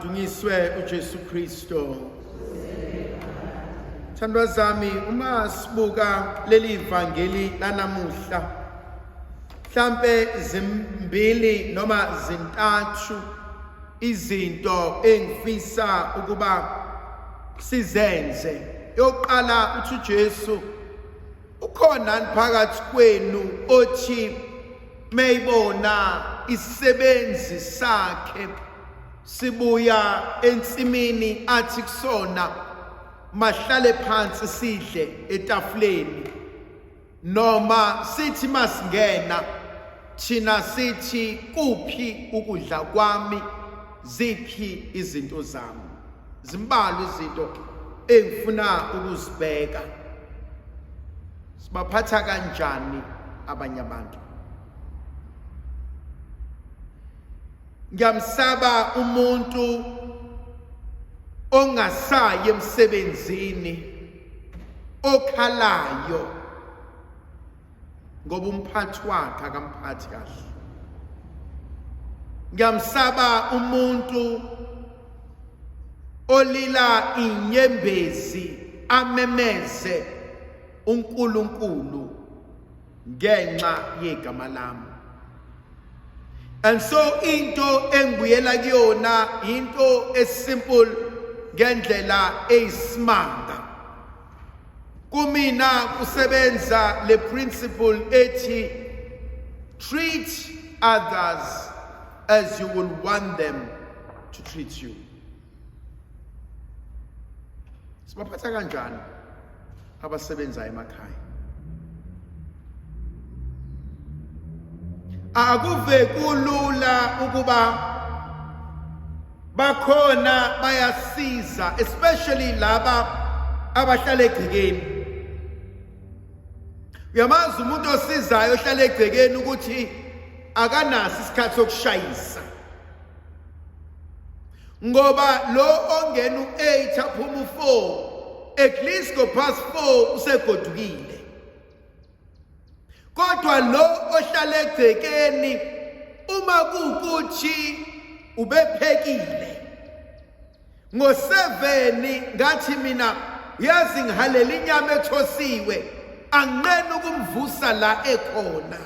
Dunyiswe uJesu Kristo. Thandwa zami, uma sibuka leli vangeli lanamuhla, mhlambe zimbili noma zintathu izinto engifisa ukuba sizenze. Yokuqala uthi uJesu, ukhona phakathi kwenu othi meyibona isisebenzi sakhe sibuya ensimini athi kusona, mahlale phansi sidle etafuleni, noma sithi masingena thina sithi kuphi ukudla kwami, ziphi izinto zami? Zimbalwa izinto engifuna ukuzibheka. Sibaphatha kanjani abanye abantu? Ngiyamsaba umuntu ongasayi emsebenzini, okhalayo ngoba umphathi wakhe akamphathi kahle. Ngiyamsaba umuntu olila inyembezi amemeze uNkulunkulu ngenxa yegama lami. And so into engibuyela kuyona into esimple ngendlela eyisimanga. Kumina kusebenza le principle ethi treat others as you will want them to treat you. Sibaphatha kanjani abasebenzayo emakhaya? Akuve kulula ukuba bakhona bayasiza, especially laba abahlala egcekeni. Uyamazi umuntu osizayo ohlala egcekeni ukuthi akanaso isikhathi sokushayisa, ngoba lo ongena u8 aphuma u4, at least go past 4 usegodukile. Kodwa lo ohlala egcekeni, uma kuwukuthi ubephekile ngo7, ngathi mina yazi ngihalela inyama ethosiwe, anginqeni ukumvusa la ekhona,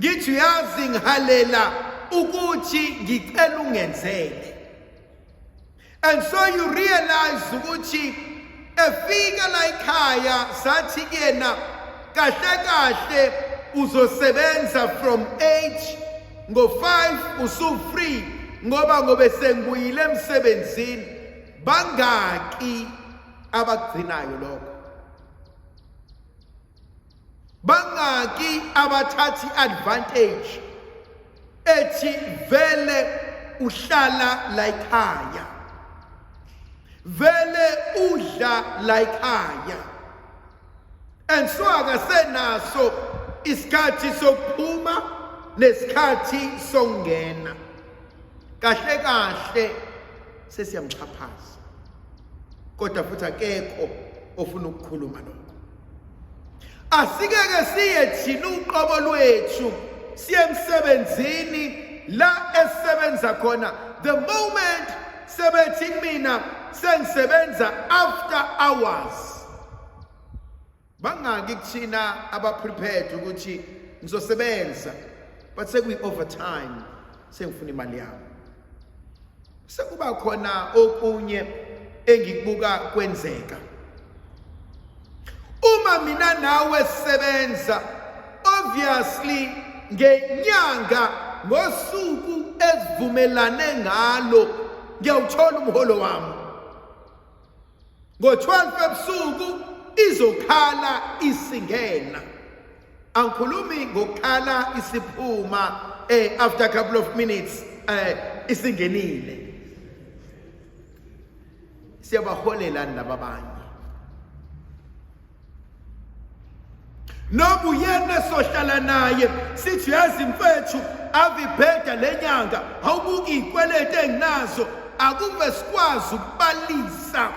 ngithi uyazi ngihalela ukuthi ngicela ungenzele. And so you realize ukuthi efika la ekhaya, sathi kuyena kahle kahle uzosebenza from 8, ngo5 usu free, ngoba ngobe sengibuyile emsebenzini. Bangaki abagcinayo lokho? Bangaki abathathi advantage ethi vele uhlala la ekhaya, vele udla la ekhaya, and so akasenaso isikhathi sokuphuma nesikhathi sokungena? Kahle kahle sesiyamxhaphaza, kodwa futhi akekho ofuna ukukhuluma lokho. Asikeke siye thina uqobo lwethu, siye emsebenzini la esisebenza khona. The moment sebethi kumina sengisebenza after hours, bangaki kuthina aba-prepared ukuthi ngizosebenza, but sekuyi-overtime, sengifuna imali yami? Sekuba khona okunye engikubuka kwenzeka uma mina nawe sisebenza. Obviously ngenyanga, ngosuku esivumelane ngalo, ngiyawuthola umholo wami ngo-12 ebusuku, izokhala isingena. Angikhulumi ngokukhala isiphuma after a couple of minutes isingenile. Siyabaholela laba abanye noma uyena esohlala naye, sithi uyazi mfethu, avibheda lenyanga, awubuki izikweletu enginazo. Akuve sikwazi ukubalisa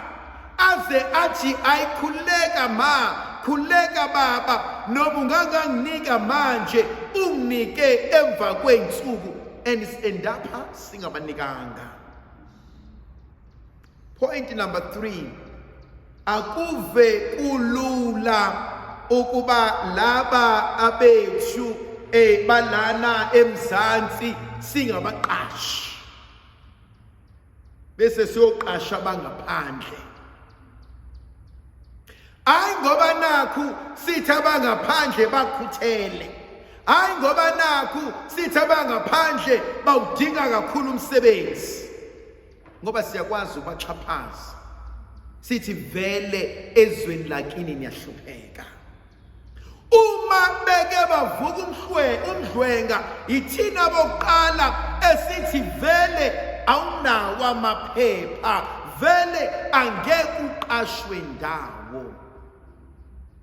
aze athi ayikhuleka ma, khuleka baba, noma unganganginika manje, unginike emva kwey'nsuku, and end up singabanikanga. Point number 3, akuve kulula ukuba laba abethu balana eMzansi singabaqashi bese siyoqasha abangaphandle. Hayi ngoba nakhu sithi abangaphandle bakhuthele, hayi ngoba nakhu sithi abangaphandle bawudinga kakhulu umsebenzi, ngoba siyakwazi ukubaxhaphaza sithi vele ezweni lakini niyahlupheka. Uma beke bavuka umhlwenga, yithina bokuqala esithi vele awunawo amaphepha, vele angeke uqashwe ndawo.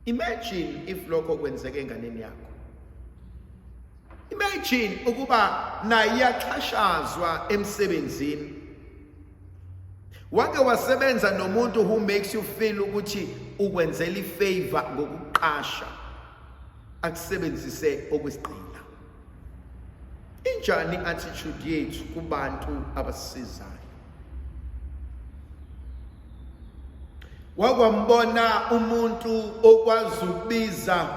Imagine if lokho kwenzeka enganeni yakho. Imagine ukuba naye iyaxhashazwa emsebenzini. Wake wasebenza nomuntu who makes you feel ukuthi ukwenzela ifavor ngokuqasha, akusebenzise okwesigqila. Injani attitude yethu kubantu abasisizayo? Wakwambona umuntu okwazi ukubiza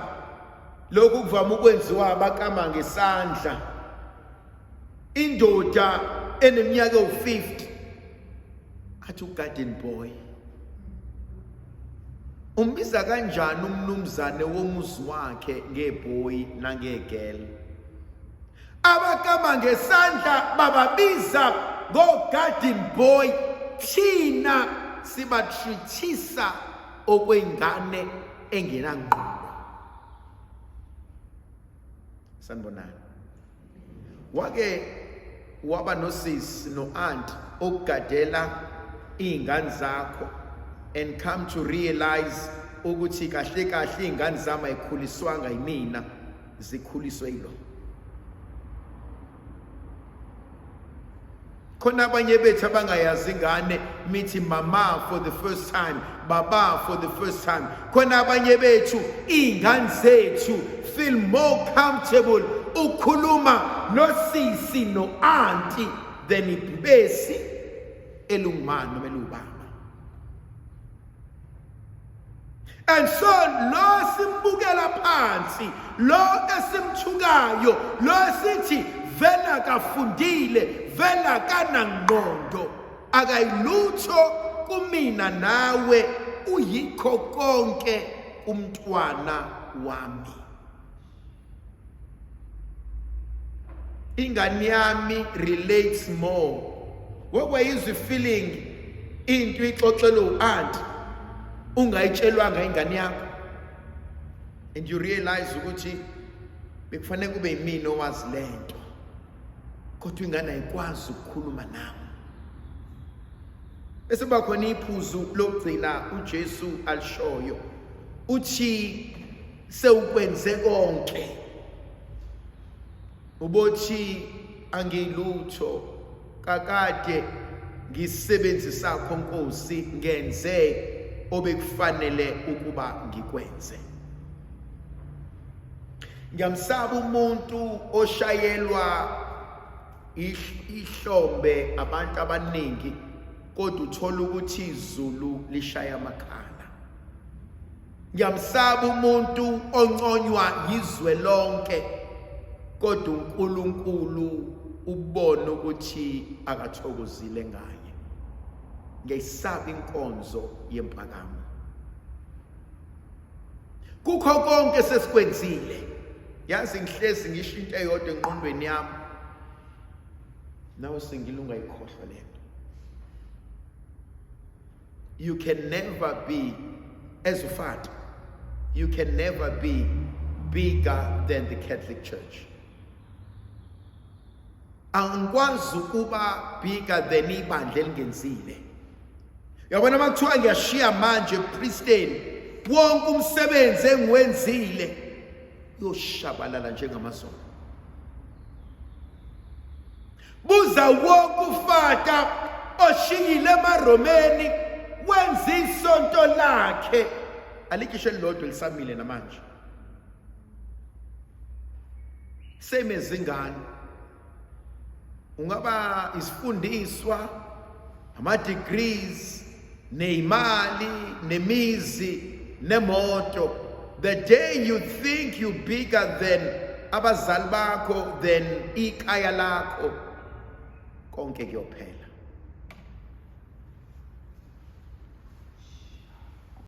lokhu kuvama ukwenziwa abakama ngesandla, indoda eneminyaka ewu-50 athi ugarden boy. Umbiza kanjani umnumzane womuzi wakhe ngeboy nangegirl? Abakama ngesandla bababiza ngo-garden boy, thina sibatreatisa okwengane engenangqondo. Sanibonani. Wake waba nosisi no-aunt okugadela iy'ngane zakho and come to realize ukuthi kahle kahle iy'ngane zami ayikhuliswanga yimina, zikhuliswe yilo. Khona abanye bethu abangayazi ingane mithi mama for the first time, baba for the first time. Khona abanye bethu iy'ngane zethu feel more comfortable ukukhuluma nosisi no-anti than ibhubesi elungumani noma eliwubaba. And so lo simbukela phansi, lo esimthukayo, lo sithi vela kafundile, vela kanangqondo, akayilutho kumina nawe, uyikho konke umntwana wami. Ingane yami relates more. Wakwayizwa feeling into ixoxela u-aunt ungayitshelwanga ingane yakho, and you realize ukuthi bekufanele kube yimina owazi lento, kodwa ingane ayikwazi ukukhuluma nami. Bese kuba khona iphuzu lokugcina uJesu alishoyo, uthi sewukwenze konke, ubothi angilutho kakade ngisebenzisakho Nkosi, ngenze obekufanele ukuba ngikwenze. Ngiyamsaba umuntu oshayelwa ihlombe abantu abaningi, kodwa uthola ukuthi izulu lishaya amakhala. Ngiyamsaba umuntu onconywa yizwe lonke, kodwa uNkulunkulu ubona ukuthi akathokozile ngaye. Ngiyayisaba inkonzo yempakamo. Kukho konke sesikwenzile. Yazi ngihlezi ngisho into eyodwa engqondweni yami, nawe sengile ungayikhohlwa lento. You can never be, as a father, you can never be bigger than the Catholic Church. Angikwazi ukuba bigger than ibandla elingenzile. Uyabona uma kuthiwa ngiyashiya manje ebupristeni, wonke umsebenzi engiwenzile uyoshabalala njengamazolo. Buza wonke ufata oshiyile emaRomeni wenza isonto lakhe, alikho isho elilodwa elisamile namanje. Same ezingane, ungaba isifundiswa, ama degrees, Neyimali, nemizi, nemoto. The day you think you bigger than abazali bakho, than ikhaya lakho, konke kuyophela.